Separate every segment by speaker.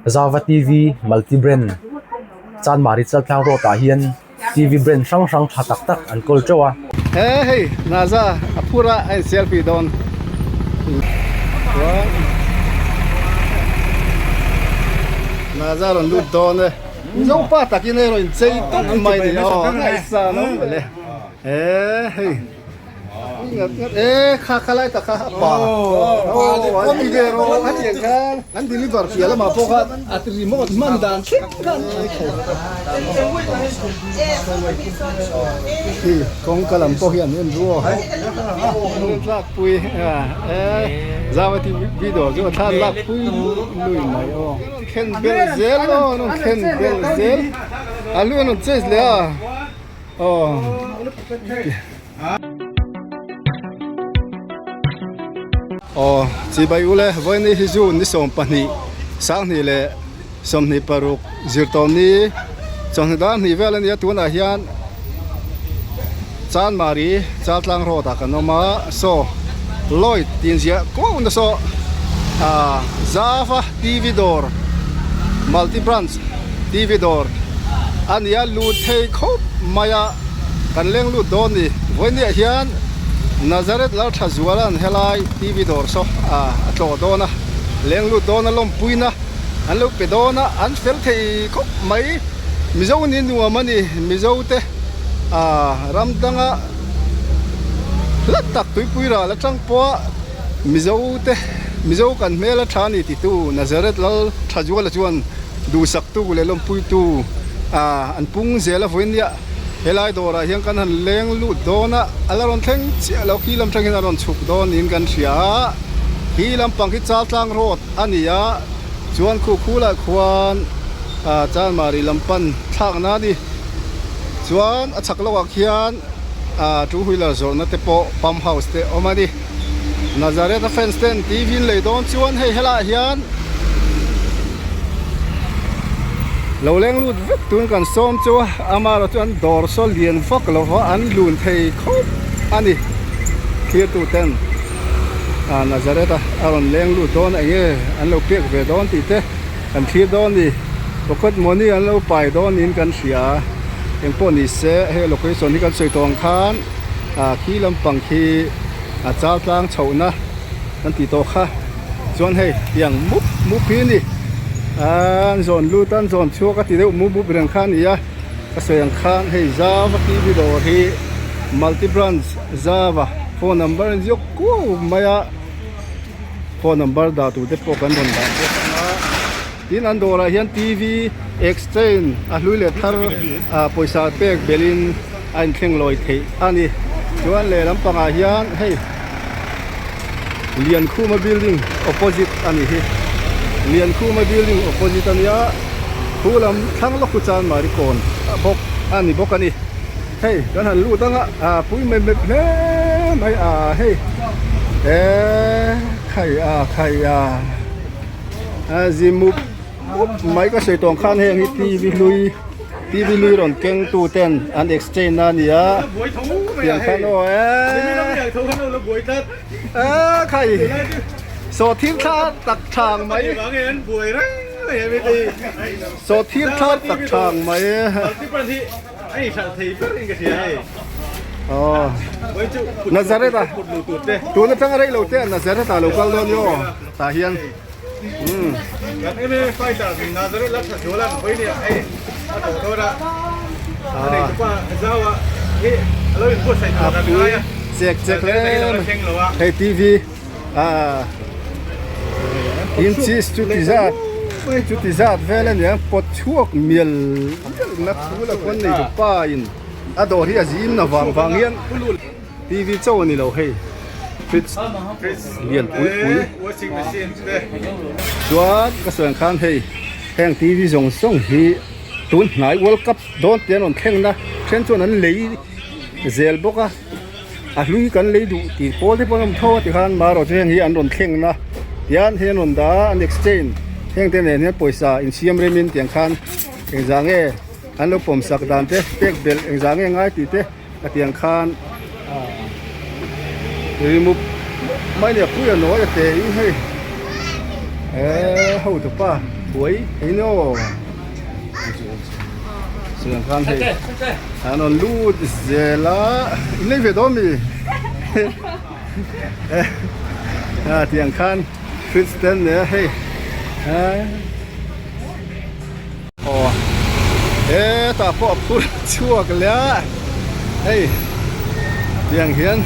Speaker 1: Zava T_V multi brand Chanmari Chaltlang road ah hian T_V brand hrang hrang tha tak tak an kawl teuh a.
Speaker 2: He hei Naza a phur a a in selfie dawn chuan Naza rawn lut dawn e Mizo pa takin hei rawn inchei tawp mai ni aw ngaihsan awm le he hei. E kha kha lai tak kha a pa aw an ti ve rawh a tiang khan an deliver piah lamah pawh khan a remote hman dan thleng khan hi kawngka lam pawh hi an en ru aw tlak pui e zau a ti video chu a thlan lak pui lui mai aw khen bel zel aw an rawn khen bel zel a lu an rawn chase leh a aw. Aw chibai ule vawiin hi June ni 12 2026 zirtawmni chawhnu dar hnih vel ania tunah hian Chanmari Chaltlang road ah kan awm a saw Lloyd tih inziah kuau na saw ah Java T_V dawr multi branch T_V dawr ania lut thei khawp mai a. Kan leng lut dawn ni. Vawinia hian Nazareth Lalthazuala'n helai TV dawr saw a tlawh dawn a, leng lut dawn a lawmpuina an lo pe dawn a, an fel thei khawp mai. Mizo ni nuam a ni, Mizo te ram danga hla tak tuipui ral atang pawha Mizo te, Mizo kan hmel a tha a ni titu Nazareth Lalthazuala chuan duhsaktu leh lawmpuitu an pung zel a vawinia helai dawrah hian kan han leng lut dawn a a la rawn thleng chiah lo khi lam tang hian a rawn chhuk dawn niin kan hria a khi lampang khi Chaltlang road a ni a chuan khu khulah khuan ah Chanmari lam pan thlakna a ni chuan a chhak lawkah khian ah two wheeler zawrhna te pawh pump house te a awm a ni. Nazareth a fans ten TV an lei dawn chuan hei helaiah hian lo leng lut vek tun kan sawm chu a amaherawh chu an dawr saw lian vak lo va an lun thei khawp a ni thlir tu ten ah Nazareth a a rawn leng lut dawn eng nge an lo pek ve dawn tih te kan thlir dawn a ni pocket money an lo pai dawn niin kan hria engpawh ni se hei location hi kan sawi tawh ang khan. ah khi lampang khi a chal tlang chhohna kan tih tawh kha chuan hei tiang mup mup hi a ni an zawn lut a an zawn chhuak a ti deuh mup mup reng kha a ni a ka sawi ang khan hei Java TV dawr hi multi branch Java phone number a inziak kuau mai a phone number dah tur te pawh kan rawn dah bawk ang a tin an dawrah hian TV exchange a hlui leh thar ah pawisa pek belhin. A inthleng lawi theih a ni. Chuan lehlam pangah hian hei Liankhuma building opposite a ni hi. Liankhuma building opposite a nia khu lam thlang lawk khu chuan Marikawn bawk a ni bawk a ni. Hei kan han lut anga ah pui mai mai hle mai a hei eee khai a khai a a zimup. Mai ka sawi tawng khan heng hi TV hlui TV hlui rawn keng tu ten an exchange na ania tiang khan aw e khai sawhthing thla tak thang mai sawhthing thla tak thang mai aw Nazareth a tun atanga rei lo te a Nazareth ah lo kal dawn ni aw tah hian.
Speaker 3: Kan MMA fighter Nazareth la tha zual an vawi nia hei a tawh dawn a a nei tupa Zaua hi a lo inbuatsaih tur kan ngai a
Speaker 2: chek chek hle hei TV a inches chu ti zat chu ti zat vel a nia pawt chhuak mial mial na thu la khawn nei tupa in a dawr hi a zim na vang vang hian TV cho a ni lo hei fridge lian pui pui chuan ka sawi ang khan hei heng TV zawng zawng hi tun hnai world cup dawn te an rawn thleng na then chuan an lei zel bawk a a hlui kan lei duh tih pawl te pawh an awm tho a tikhan marawh chu heng hi an rawn thleng na tian hei an rawn dah a an exchange heng te nen hian pawisa insiam rem in tiang khan engzah nge an lo pawm sak dan te pek belh engzah nge ngai tih te. Ka tiang khan rimup mai nia pui a nawi a te in hei eh ho tu pa. Buai hei ni aw Chuan khan hei an rawn lut zel a in lei ve dawn mi a tiang khan fridge te an nei a hei aw hetah pawh a phur chhuak leh a hei tiang hian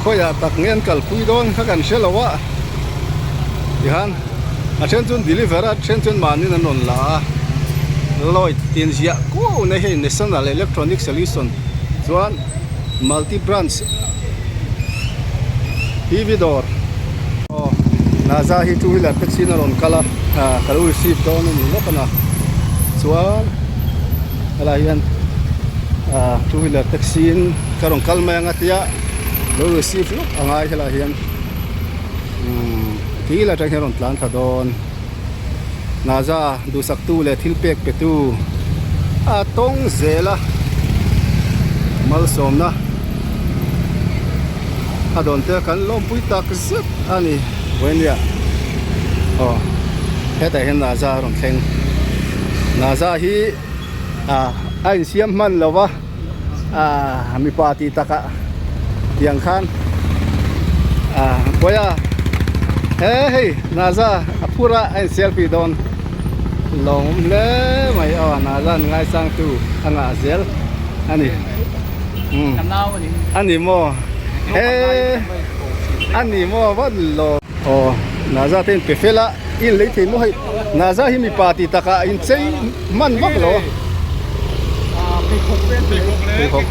Speaker 2: khawiah tak nge an kalpui dawn kha kan hre lo a tihan a then chuan deliver a then chuan mahniin an rawn la a Lloyd tih ziah kuau na hei National Electronic Solution chuan multi branch T_V dawr aw Naza hi two wheeler taxi in a rawn kal a ah ka lo receive dawn a ni lawk a na chuan helai hian ah two wheeler taxi in ka rawn kal mai ang a tia lo receive lawk a ngai helai hian umm thil atang hian a rawn tlan thla dawn Naza duhsak tu leh thil pek pe tu a tawng zel a malsawmna a dawn te kan lawmpui tak zet a ni vawinia aw hetah hian Naza a rawn thleng Naza hi ah a insiam hman lo va ah mipa tih takah tiang khan ah buai a he hei Naza a phur a a in selfie dawn lawm hle mai aw Naza an ngaisang tu a ngah zel a ni umm a ni maw he a ni maw vat lo aw Naza te in pe fel a i in lei thei maw hei Naza hi mipa tih takah in chei hman vak lo a pheikhawk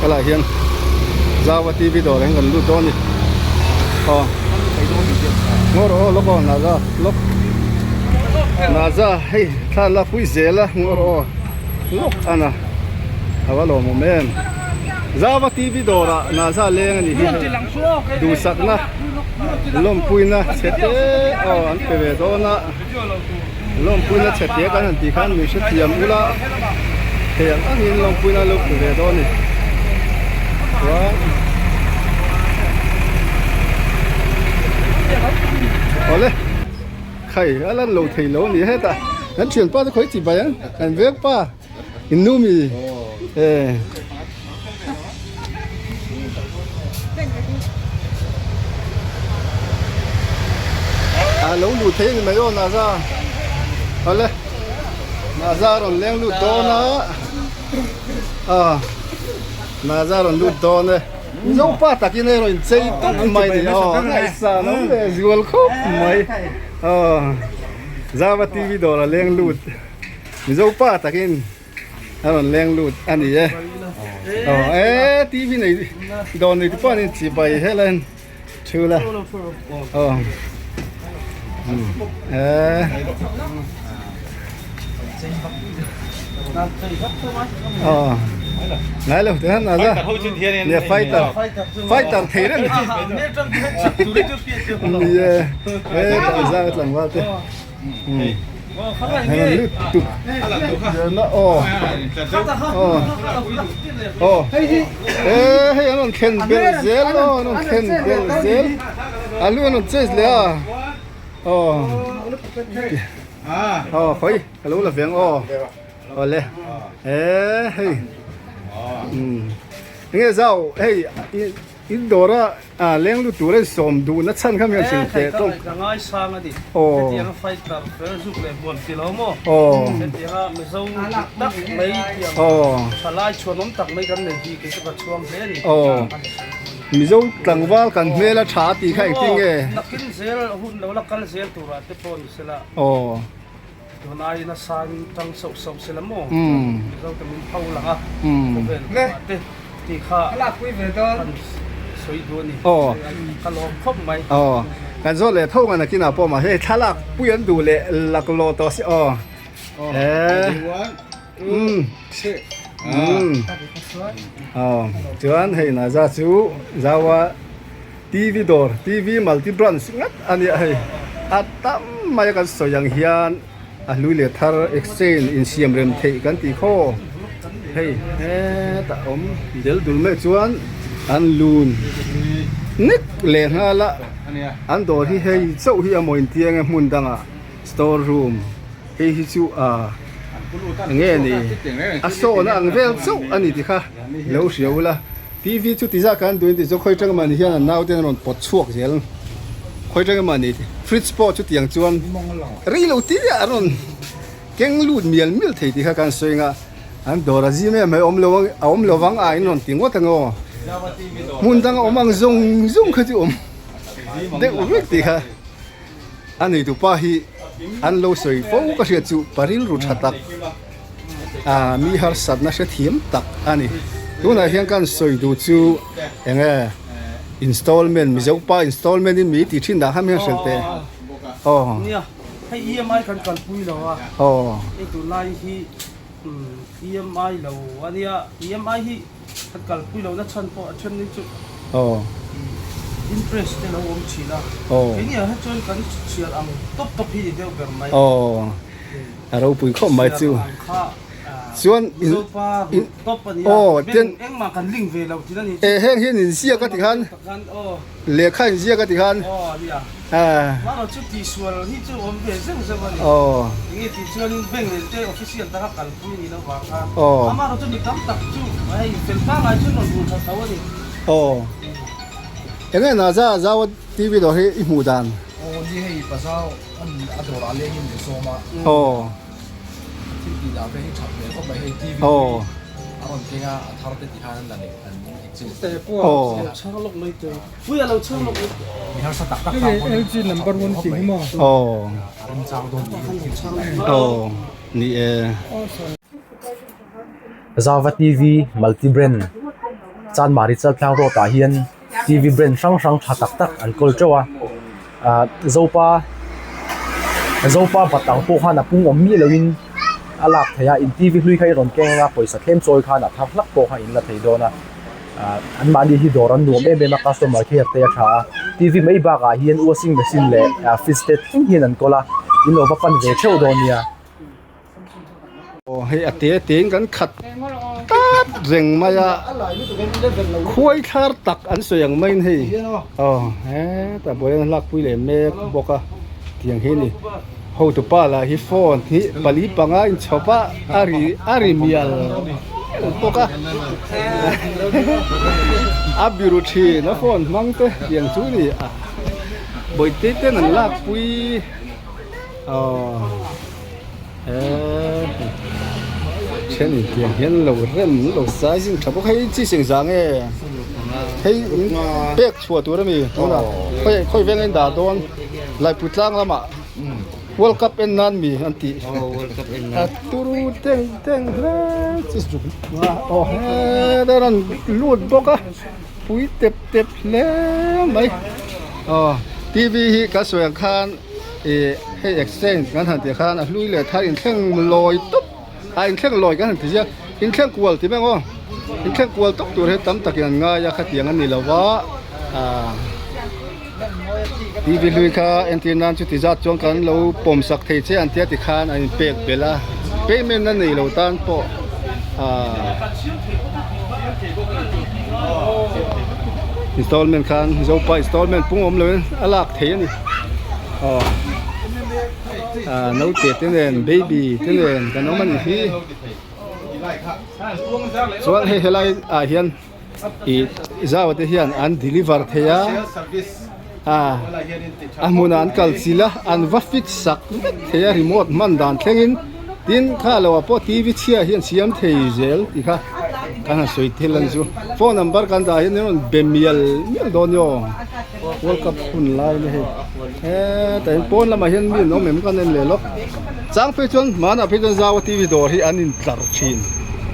Speaker 2: helaiah hian Java T_V dawrah hian kan lut dawn a ni aw ngaw rawh aw lawk aw Naza lawk Naza hei thla la pui zel a ngaw rawh aw lawk a na a va lawmawm em Java T_V dawrah Naza leng a ni hi duhsakna lawmpuina chhe te aw an pe ve dawn a. Lawmpuina chhe te kan han tih khan min hrethiam ula thei ang angin lawmpuina lo pe ve dawn a ni chuan awle khai a lan lo thei lo a ni hetah kan thianpa te khawi chi bai ang kan vek pa in nu mi e. A lo luh thei a ni mai aw Naza awle Naza a rawn leng lut dawn a a Naza a rawn lut dawn e Mizopa takin erawh in chei tawp mai ni aw ngaihsan awm leh zual khawp mai aw Java T_V dawr a leng lut Mizopa takin. A rawn leng lut a ni e aw e tv nei dawr nei te pawh an inchi bai hel a thu la aw e aw ngai lo te han a za nia fighter fighter thei reng ni e e za tlangval te. Hei an rawn thlen belh zel aw an rawn thlen belh zel a lu an rawn chase leh a aw aw khawi ka lo la veng aw awle e hei enge zau hei in dawr a. A leng lut tur a sawm duh na chhan kha mi an hrilh teh tawng.
Speaker 4: Ka ngai sang a ni.
Speaker 2: Aw.
Speaker 4: Hetianga fighter fel zuk leh hmuam ti lo maw?
Speaker 2: Aw.
Speaker 4: Hetianga Mizo dik tak mai tiang
Speaker 2: Aw.
Speaker 4: thalai chhuanawm tak mai kan nei hi kei chu ka chhuang hle a ni.
Speaker 2: Aw. Mizo tlangval kan hmel a tha a tih kha engtin nge?
Speaker 4: Nakin zel hun lo la kal zel turah te pawh ni sela.
Speaker 2: Aw.
Speaker 4: Tun aiin a sang tang sauh sauh sela maw?
Speaker 2: Umm.
Speaker 4: Mizo te min pho lang a.
Speaker 2: Umm.
Speaker 4: Khawvel kawngah te tih kha kan sawi duh a ni.
Speaker 2: Aw.
Speaker 4: Ka lawm khawp mai.
Speaker 2: Aw. Kan zawt leh tho ngan akinah pawh mahse hei thlalak pui an duh leh laklawh tawh si aw. Eh. Umm. Umm. Aw. Chuan hei Naza chu Zaua TV dawr, TV multi branch ngat a nia hei. A tam mai a kan sawi ang hian a hlui leh thar exchange insiam rem theih kan tih khaw. Hei hetah awm del dul mai chuan an lun nek leh nghal a. An dawr hi hei chauh hi a maw inti enge hmun dangah store room hei hi chu ah enge ni a sawna ang vel chauh a ni tih kha lo hria ula tv chu ti zat kan duhin ti chu khawi tang mahni hian an naute an rawn pawt chhuak zel khawi tang mahni fridge pawh chu tiang chuan rei lo te ah an rawn keng lut mial mial thei tih kha kan sawi anga an dawr a zim em mai awm lo a awm lo vang a in rawn ti ngawt ang aw hmun dang a awm ang zawng zawng kha chu awm deuh vek tih kha. A neitu pa hi an lo sawi fo ka hriat chu pa rilru tha tak ah mi harsatna hrethiam tak a ni. Tunah hian kan sawi duh chu eng nge installment Mizo pa installment in mi tih thin dah kha mi han hrilh teh aw.
Speaker 4: Nia hei EMI kan kalpui lo a
Speaker 2: aw
Speaker 4: hei tunlai hi EMI lo a nia EMI hi Kan kalpui lohna chhan pawh a then ni chu interest te lo awm thin a, keini ah hian chuan kan chhiar ang tawp tawp hi ni deuh ber mai.
Speaker 2: A ropui khawp mai chu.
Speaker 4: Chhiar ang kha
Speaker 2: Chuan
Speaker 4: Mizopa rut tawp a nia, bank engmah kan link ve lo thin a ni chu.
Speaker 2: Heng hian inziak a ti khan. Lehkha inziak a ti khan.
Speaker 4: Aw nia. Mahro chu tihsual hi chu awm ve zeuh zeuh a ni. Enge tih chuanin bank leh te official taka kalpui ni lo vang kha. Amahro chu mi tam tak chu hei fel pangngai chuan rawn rul tha tho a ni.
Speaker 2: Aw. Enge Naza Zaua TV dawr hi i hmuh dan?
Speaker 1: Aw ni hei Pazau an a dawrah lengin min sawm a.
Speaker 2: Aw.
Speaker 1: Thil tih dah ve hi that hmel khawp mai hei TV pui a rawn keng a a thar te ti khan an la nei an Zava TV multi brand Chanmari Chaltlang road ah hian TV brand hrang hrang tha tak tak an kawl teuh a ah zopa zopa bat ang pawh khan a pung awm miah loin a lak theih a in TV hlui kha i rawn keng anga pawisa thlem chawi khan a thar hlak pawh kha in la thei dawn a. Ah an mahni hi dawr an nuam em em a customer care te a tha a tv mai bakah hian washing machine leh ah fridge te thleng hian an kawl a in lo va pan ve theuh dawn nia.
Speaker 2: Aw hei a te te in kan khat tlat reng mai a khuai thlar tak an sawi ang maiin hei aw hetah buai an hlakpui leh mek bawk a tiang hi a ni hotupa lah hi phone hi pali panga inchhawp a a ri a ri mial bawk a a biru thin a phone hmang te tiang chu ni a bawihte ten an lakpui aw he then in tiang hian lo rem lo sizing tha bawk hei chi seng zang e hei pek chhuah tur ami tunah khawi khawi veng a in dah dawn laipui tlang lamah world cup en nan mi an tih a turu teng teng hle chi aw he rawn lut bawk a pui tep tep hle mai aw tv hi ka sawi ang khan ih hei exchange kan han tih khan a hlui leh thar inthleng lawi tawp a inthleng lawi kan han ti zia inthleng kual tih mai ang aw inthleng kual tawp tur hi tam takin an ngai a khatiang a ni lo va ah tv hlui kha entir nan chuti zat chuan kan lo pawm sak thei che an tia tikhan an inpek belh a payment a nei lo tan pawh ah installment khan zopa installment pung awm loin a lak thei a ni aw ah naute te nen baby te nen kan awm a ni hi chuan hei helai ah hian ih zau te hian an deliver thei a ah a hmunah an kal chilh a an va fit sak vek thei a remote hman dan thlengin tin kha lo ah pawh tv chhia hi an siam thei zel tih kha kan han sawi thil a ni chu phone number kan dah hian an rawn be mial mial dawn ni aw world cup hun lai a ni hei hetah hian pawn lamah hian mi an awm em kan en leh lawk chang phei chuan hmanah phei chuan zau a tv dawr hi an intlar thin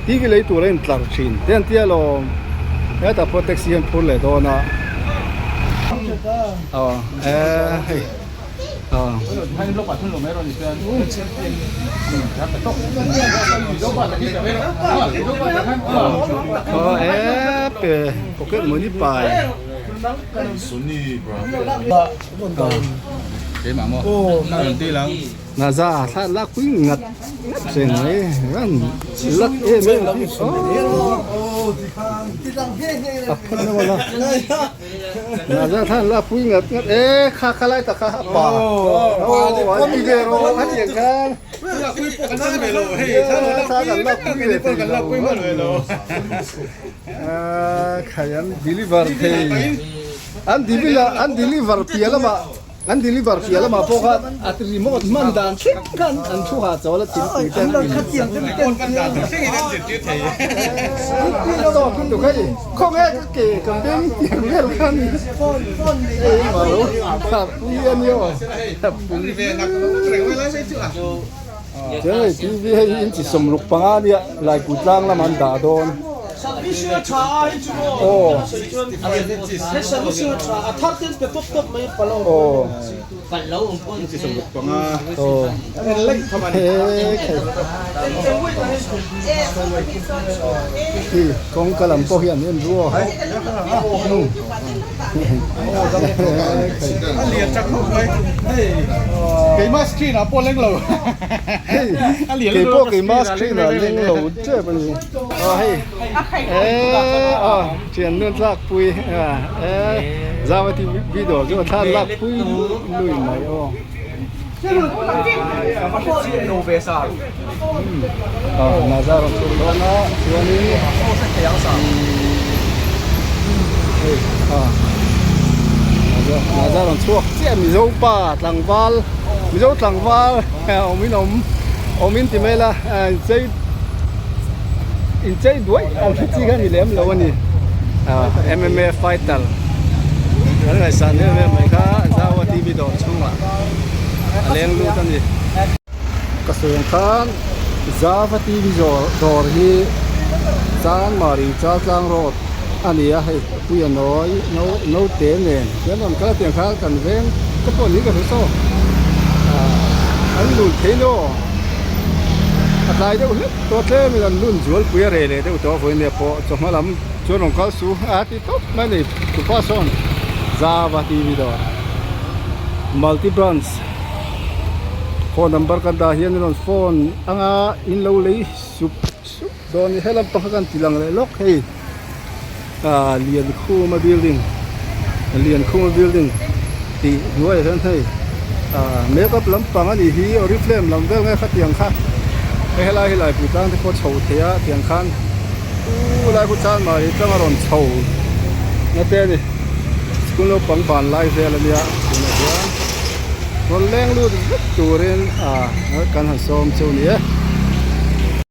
Speaker 2: tv lei tur a intlar thin te an tia lawm hetah pawh taxi hian phur leh dawn a aw hei aw aw e pe pocket money pai. Naza thla lak pui ngat ngat reng mai ran lak em em hi a phut na wala Naza thla lak pui ngat ngat e kha kha lai tak kha a pa aw an ti ve rawh a tiang khan thla kan lak pui ve thei lo khai an deliver thei an deliver an deliver piah lamah An deliver piah lamah pawh khan a remote hman dan thleng khan an thu ha chawl a thingpui te an in a tawk lutuk hei khawnge ka ke ka beng tiang vel khan hei malo pui a nia aw chuan hei tv hei hi inchi 65 a nia Laiku tlang lamah an dah dawn. Aw. Aw. Aw. He khai. Kawngka lam pawh hi an en ru aw. Hei keipawh keima screen ah leng lo tep a ni aw hei eee aw thian nu tlak pui eee zau a tih video chu a thla lak pui lui mai aw aw naza rawn chhuk dawn a chuanin hei aw naza rawn chhuak chiah mizo pa tlangval mizo tlangval awmin awm awmin ti mai la inchei inchei duai ang hre chi kha ni lem lo a ni M_M_A fighter kan ngaihsan em em mai kha Zaua T_V dawr chhungah a leng lut a ni. Ka sawi ang khan Zava T_V dawr hi Chanmari Chaltlang road a ni a hei puia nawi naute nen hian rawn kal a tiang khan kan veng te pawh niin ka hre saw an lun thei ni aw a tlai deuh hlek tawh tlem in an lun zual pui a reh leh deuh tawh a vawiin nia pawh chawhma lam chuan rawn kal su a ti tawp mai a ni tupa sawn Zava T_V dawr multi branch phone number kan dah hian in rawn phone anga in lo lei sup sup dawn a ni helam pang kha kan ti lang leh lawk hei. Ah Liankhuma building Liankhuma building tih hnuaiah hian hei ah makeup lampang a nih hi oriflame lam vel nge khatiang kha hei helai hi laipui tlang te pawh chho thei a tiang khan u lai khu chan mah hi tlang a rawn chho na te a ni school naupang ban lai vel a nia tunah hian rawn leng lut vek turin ah kan han sawm chu a ni e.